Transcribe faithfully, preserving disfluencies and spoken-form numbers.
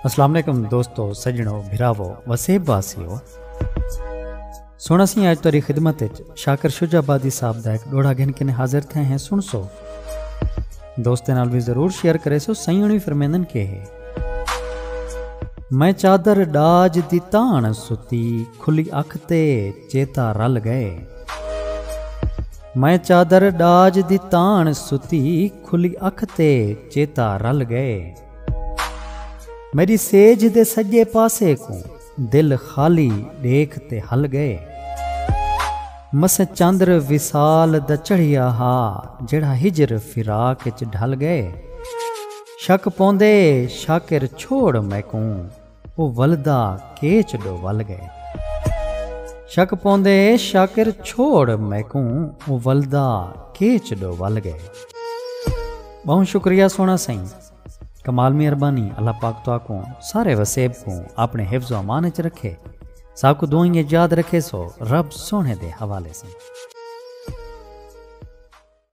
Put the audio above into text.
السلام علیکم دوستو، سجنو، بھراوو، وسیب واسیو۔ سونا سی اج تیری خدمت وچ شاکر شجاع آبادی صاحب دا ایک ڈوڑا گھن کے حاضر تھے ہیں، سن سو۔ دوستیں نال بھی ضرور شیئر کرے سو۔ سائیں ہونی فرمیندن کے ہے، میں چادر ڈاج دی تان ستی، کھلی اکھ تے چیتا رل گئے۔ میں چادر ڈاج دی تان ستی، کھلی اکھ تے چیتا رل گئے۔ میری سیج دے سجے پاسے کو دل خالی ڈیکھ تے ہل گئے۔ مسے چندر وصال دا چڑھیا ہا، جڑا ہجر فراق اچ ڈھل گئے۔ شک پوندے شاکر چھوڑ میکوں، او ولدا کیچ ڈو ول گئے۔ شک پوندے شاکر چھوڑ میکوں، او ولدا کیچ ڈو ول گئے۔ بہت شکریہ سونا سائیں، کمال مہربانی۔ اللہ پاک تو کو سارے وسیب کو اپنے حفظ و امان اچ رکھے۔ ساکو دعائیں یاد رکھے سو رب سونے دے حوالے سے۔